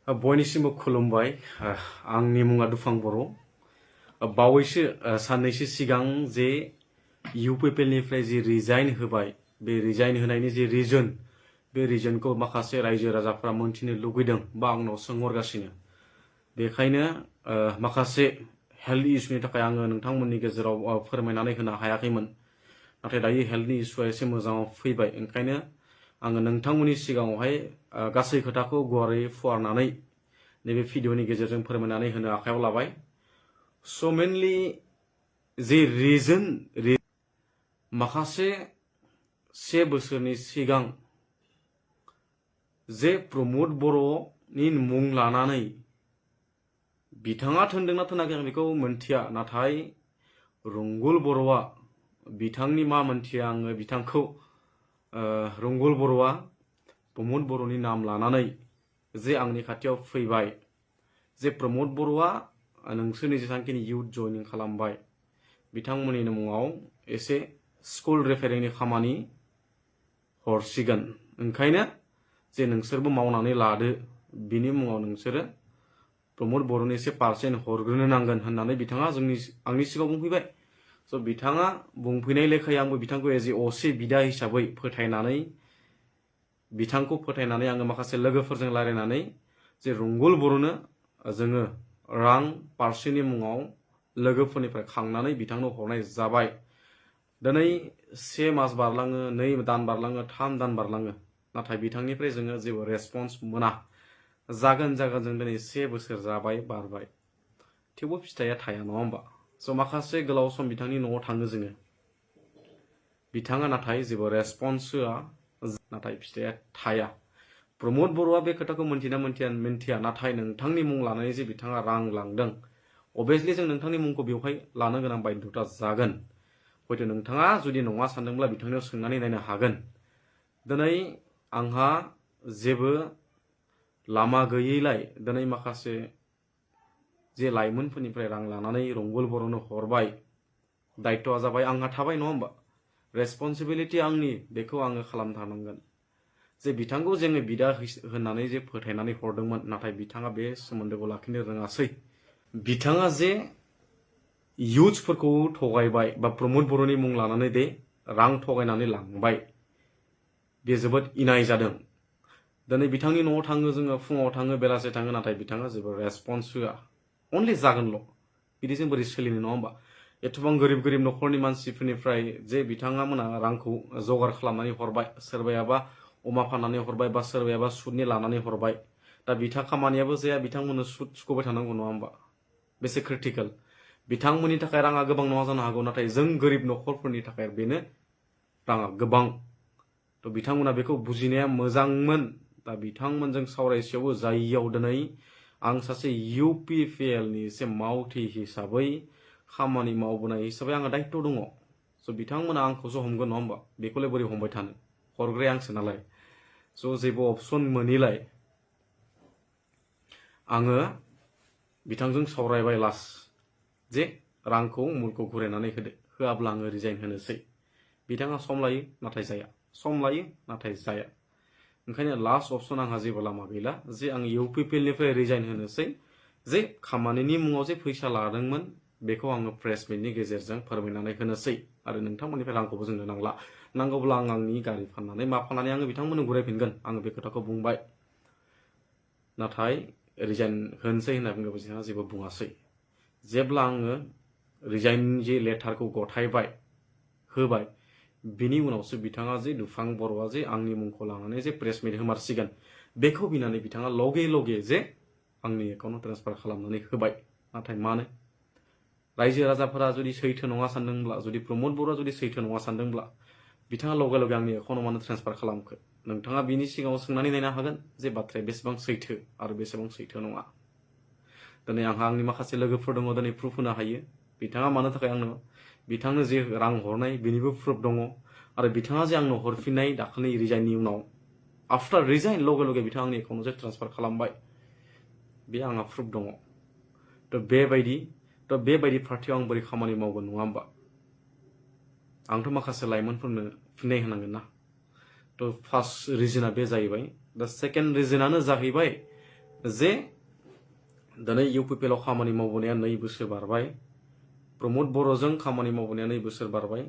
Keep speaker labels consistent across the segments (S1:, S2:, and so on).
S1: बयनिसिमबो खुलुमबाय। आंनि मुङा दुफां बर'। बावैसो साननैसो सिगां जे UPPL निफ्राय जे रिजाइन होबाय, बे रिजाइन होनायनि जे रिजन, बे रिजनखौ माखासे रायजो राजाफ्रा मोनथिनो लुगैदों बा आंनाव सोंहरगासिनो। बेखायनो माखासे हेल्थ इस्युनि थाखाय आङो नोंथांमोननि गेजेराव फोरमायनानै होनो हायाखैमोन। नाथाय दायो हेल्थनि इस्युआ एसे मोजाङाव फैबाय, ओंखायनो आङो नोंथांमोननि सिगाङावहाय गासै खोथाखौ गुवारै फुवारनानै नैबे भिडिअनि गेजेरजों फोरमायनानै होनो आखायाव लाबाय। स' मेनलि जे रिजन माखासे 1 बोसोरनि सिगां जे प्रमद बर'नि मुं लानानै बिथाङा थोनदोंना थोनाखै आं बेखौ मोनथिया, नाथाय रंगुल बर'आ बिथांनि मा मोनथिया आङो बिथांखौ रंगुल बर'आ प्रमद बर'नि नाम लानानै जे आंनि खाथियाव फैबाय, जे प्रमद बर'आ नोंसोरनि जेसांखिनि इउथ जयनिं खालामबाय बिथांमोननि मुङाव एसे स्कुल रिपेयारिंनि खामानि हरसिगोन, ओंखायनो जे नोंसोरबो मावनानै लादो, बिनि मुङाव नोंसोरो प्रमद बर'नि एसे % हरग्रोनो नांगोन होननानै बिथाङा आंनि सिगाङाव बुंफैबाय। स' बिथाङा बुंफैनाय लेखायै आंबो बिथांखौ एज ए असे बिदा हिसाबै बिथांखौ फोथायनानै आङो माखासे लोगोफोरजों रायलायनानै जे रंगुल बर'नो जोङो रां % मुङाव लोगोफोरनिफ्राय खांनानै बिथांनो हरनाय जाबाय। दिनै 1 मास बारलाङो, 2 दान बारलाङो, 3 दान बारलाङो, नाथाय बिथांनिफ्राय जोङो जेबो रेसपन्स मोना। जागोन जों दिनै 1 बोसोर जाबाय, बारबाय, थेवबो फिथाइया थाया, नङा होमबा? स' माखासे गोलाव सम बिथांनि न'आव थाङो जोङो, बिथाङा नाथाय जेबो रेसपन्स होआ, नाथाय फिथाइया थाया। प्रमद बर'आ बे खोथाखौ मोनथिना मिन्थिया, नाथाय नोंथांनि मुं लानानै जे बिथाङा रां लांदों, अभियासलि जों नोंथांनि मुंखौ बेवहाय लानो गोनां बाध्यता जागोन। हयथ' नोंथाङा जुदि नङा सानदोंब्ला बिथांनियाव सोंनानै नायनो हागोन। दिनै आंहा जेबो लामा गैयैलाय दिनै माखासे जे लाइमोनफोरनिफ्राय रां लानानै रंगुल बर'नो हरबाय, दायित्वआ जाबाय आंहा थाबाय, नङा होमबा? रेसपन्सिबिलिटि आंनि, बेखौ आङो खालामथारनांगोन। जे बिथांखौ जोङो बिदा होननानै जे फोथायनानै हरदोंमोन, नाथाय बिथाङा बे सोमोन्दोखौ लाखिनो रोङासै। बिथाङा जे इयुथ्सफोरखौ थगायबाय बा प्रमद बर'नि मुं लानानै दे रां थगायनानै लांबाय, बे जोबोद इनाय जादों। दिनै बिथांनि न'आव थाङो जोङो, फुङाव थाङो, बेलासे थाङो, नाथाय बिथाङा जेबो रेसपन्स होआ, अनलि जागोनल'। बिदिजों बोरै सोलिनो, नङा होमबा? एथबां गोरिब न'खरनि मानसिफोरनिफ्राय जे बिथांमोना रांखौ जगार खालामनानै हरबाय, सोरबायाबा अमा फाननानै हरबाय बा सोरबायाबा सुदनि लानानै हरबाय, दा खामानियाबो जाया, बिथांमोननो सुद सुख'बाय थानांगौ, नङा होमबा? बेसे क्रिटिकेल। बिथांमोननि थाखाय राङा गोबां नङा जानो हागौ, नाथाय जों गोरिब न'खरफोरनि थाखाय बेनो राङा गोबां। थ' बिथांमोना बेखौ बुजिनाया मोजांमोन। दा बिथांमोनजों सावरायसेयावबो जायियाव दिनै आं सासे UPPLनि एसे मावथि हिसाबै खामानि मावबोनाय हिसाबै आंहा दायित्व दङ। स' बिथांमोना आंखौसो हमगोन, नङा होमबा? बेखौलाय बोरै हमबाय थानो, हरग्राया आंसो नालाय। स' जेबो अपसन मोनैलाय आङो बिथांजों सावरायबाय लास्ट, जे रांखौ मुलखौ घुरायनानै होदो, होआब्ला आङो रिजाइन होनोसै। बिथाङा सम लायो, नाथाय जाया, सम लायो, नाथाय जाया। ओंखायनो लास्ट अपसन आंहा जेबो लामा गैला, जे आं UPPLनिफ्राय रिजाइन होनोसै, जे खामानिनि मुङाव जे फैसा लादोंमोन बेखौ आङो प्रेस मिटनि गेजेरजों फोरमायनानै होनोसै, आरो नोंथांमोननिफ्राय रांखौबो जोंनो नांला। नांगौब्ला आं आंनि गारि फाननानै मा फाननानै आङो बिथांमोननो घुरायफिनगोन, आङो बे खोथाखौ बुंबाय। नाथाय रिजाइन होनोसै होनना बुङोब्ला बिथाङा जेबो बुङासै। जेब्ला आङो रिजाइन जे लेटारखौ गथायबाय, होबाय, बिनि उनावसो बिथाङा जे दुफां बर'आ जे आंनि मुंखौ लानानै जे प्रेस मिट होमारसिगोन, बेखौ बिनानै बिथाङा लगे जे आंनि एकाउन्टाव ट्रेन्सफार खालामनानै होबाय। नाथाय मानो? रायजो राजाफोरा जुदि सैथो नङा सानदोंब्ला, जुदि प्रमद बर'आ जुदि सैथो नङा सानदोंब्ला, बिथाङा लगे आंनि एकाउन्टाव मानो ट्रेन्सफार खालामखो? नोंथाङा बिनि सिगाङाव सोंनानै नायनो हागोन जे बाथ्राया बेसेबां सैथो आरो बेसेबां सैथो नङा। दिनै आंहा आंनि माखासे लोगोफोर दङ, दिनै प्रुफ होनो हायो। बिथाङा मानो थाखाय बिथांनो जे रां हरनाय बेनिबो प्रुफ दङ, आरो बिथाङा जे आंनो हरफिननाय दाखालि रिजाइननि उनाव, आफ्टार रिजाइन लगे बिथाङा आंनि एकाउन्टाव जे ट्रेन्सफार खालामबाय, बे आंहा प्रुफ दङ। थ' बेबायदि पार्टियाव आं बोरै खामानि मावगोन, नङा होमबा? आंथ' माखासे लाइमोनफोरनो फिननाय होनांगोन ना। थ' फार्स्ट रिजोना बे जाहैबाय। दा सेकेन्ड रिजोनानो जाहैबाय, जे दिनै UPPL खामानि मावबोनाया 2 बोसोर बारबाय प्रमोद बर'जों खामानि मावबोनाया 2 बोसोर बारबाय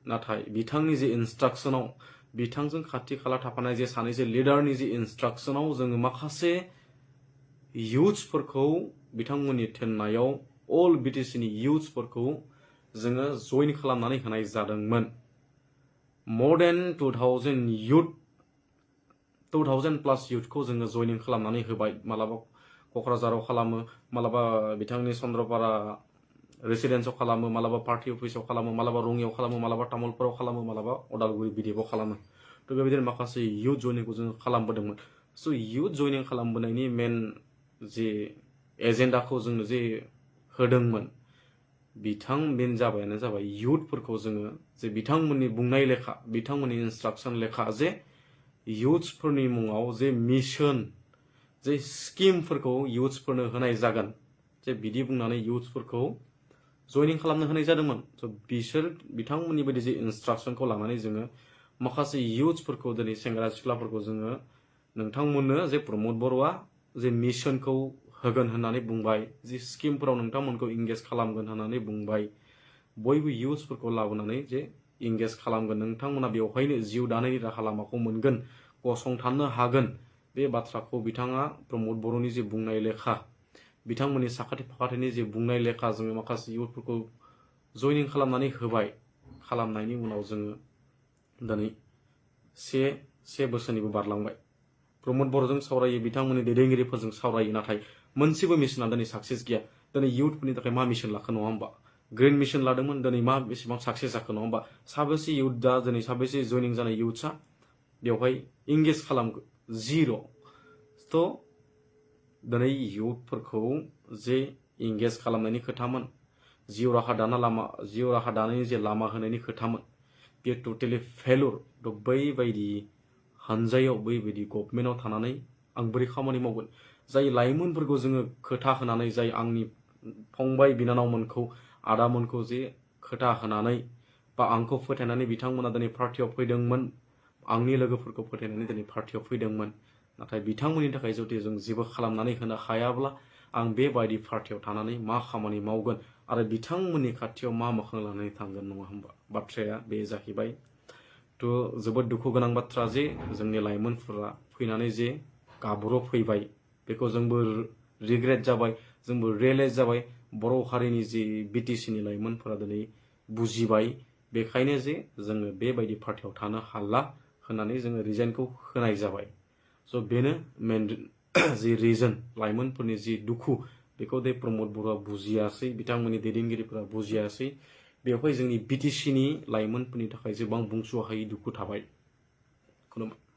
S1: नाथाय बिथांनि जे इन्सट्राक्शनाव बिथांजों खाथि खाला थाफानाय जे सानैसो लिडारनि जे इन्सट्राक्शनाव जोङो माखासे युथ्सफोरखौ बिथांमोननि थिननायाव अल BTCनि युथ्सफोरखौ जोङो जइन खालामनानै होनाय जादोंमोन more than 2000 प्लस युथखौ जोङो जइनिं खालामनानै होबाय मालाबा क'क्राझाराव खालामो मालाबा बिथांनि चन्द्रपारा रेसिडेन्सआव खालामो मालाबा पार्टी अफिसाव खालामो मालाबा रङियाव खालामो मालाबा तामुलपुराव खालामो मालाबा उदालगुरि बिदिबाव खालामो थ' बेबायदिनो माखासे युथ जइनिंखौ जोङो खालामबोदोंमोन स' युथ जइनिं खालामबोनायनि मेन जे एजेन्डाखौ जोंनो जे होदोंमोन बेनो जाबाय युथफोरखौ जोङो जे बिथांमोननि बुंनाय लेखा बिथांमोननि इन्सट्राक्शन लेखा जे युथ्सफोरनि मुङाव जे मिशन जे स्किमफोरखौ युथ्सफोरनो होनाय जागोन जे बिदि बुंनानै युथ्सफोरखौ जइनिं खालामनो होनाय जादोंमोन स' बिसोर बिथांमोननि बायदि जे इन्सट्राक्शनखौ लानानै जोङो माखासे युथ्सफोरखौ दिनै सेंग्रा सिख्लाफोरखौ जोङो नोंथांमोननो जे प्रमोद बर'आ जे मिशनखौ होगोन होननानै बुंबाय जे स्किमफोराव नोंथांमोनखौ इंगेज खालामगोन होननानै बुंबाय बयबो युथ्सफोरखौ लाबोनानै जे इंगेज खालामगोन नोंथांमोना बेवहायनो जिउ दानायनि राहा लामाखौ मोनगोन गसंथानो हागोन बे बाथ्राखौ बिथाङा प्रमोद बर'नि जे बुंनाय लेखा बिथांमोननि साखाथि फाखाथिनि जे बुंनाय लेखा जोङो माखासे युथफोरखौ जइनिं खालामनानै होबाय खालामनायनि उनाव जोङो दिनै से बोसोरनिबो बारलांबाय प्रमोद बर'जों सावरायो बिथांमोननि दैदेनगिरिफोरजों सावरायो नाथाय मोनसेबो मिशना दिनै साक्सेस गैया दिनै युथफोरनि थाखाय मा मिशन लाखो नङा होमबा ग्रीन मिशन लादोंमोन दिनै मा बेसेबां साक्सेस जाखो नङा होमबा साबेसे युथ दा दिनै साबेसे जइनिं जानाय युथ्सआ बेवहाय इंगेज खालामगोन जिर' थ' दिनै युथफोरखौ जे इंगेज खालामनायनि खोथामोन जिउ राहा दानायनि जे लामा होनायनि खोथामोन बेयो टटेलि फेलुर थ' बैबायदि हानजायाव बैबायदि गभर्नमेन्टआव थानानै आं बोरै खामानि मावगोन जाय लाइमोनफोरखौ जोङो खोथा होनानै जाय आंनि फंबाय बिनानावमोनखौ आदामोनखौ जे खोथा होनानै बा आंखौ फोथायनानै बिथांमोना दिनै पार्टियाव फैदोंमोन आंनि लोगोफोरखौ फोथायनानै दिनै पार्टियाव फैदोंमोन नाथाय बिथांमोननि थाखाय जुदि जों जेबो खालामनानै होनो हायाब्ला आं बेबायदि पार्टियाव थानानै मा खामानि मावगोन आरो बिथांमोननि खाथियाव मा मोखां लानानै थांगोन नङा होमबा बाथ्राया बे जाहैबाय थ' जोबोद दुखु गोनां बाथ्रा जे जोंनि लाइमोनफोरा फैनानै जे गाब्र' फैबाय बेखौ जोंबो रिग्रेट जाबाय जोंबो रियेलाइज जाबाय बर' हारिनि जे BTCनि लाइमोनफोरा दिनै बुजिबाय बेखायनो जे जोङो बेबायदि पार्टियाव थानो हाला होननानै जोङो रिजाइनखौ होनाय जाबाय स' बेनो मेन जि रिजन लाइमोनफोरनि जि दुखु बेखौ दे प्रमोद बर'आ बुजियासै बिथांमोननि दैदेनगिरिफोरा बुजियासै बेवहाय जोंनि BTCनि लाइमोनफोरनि थाखाय जेबां बुंस' हायै दुखु थाबाय खुलुमबाय।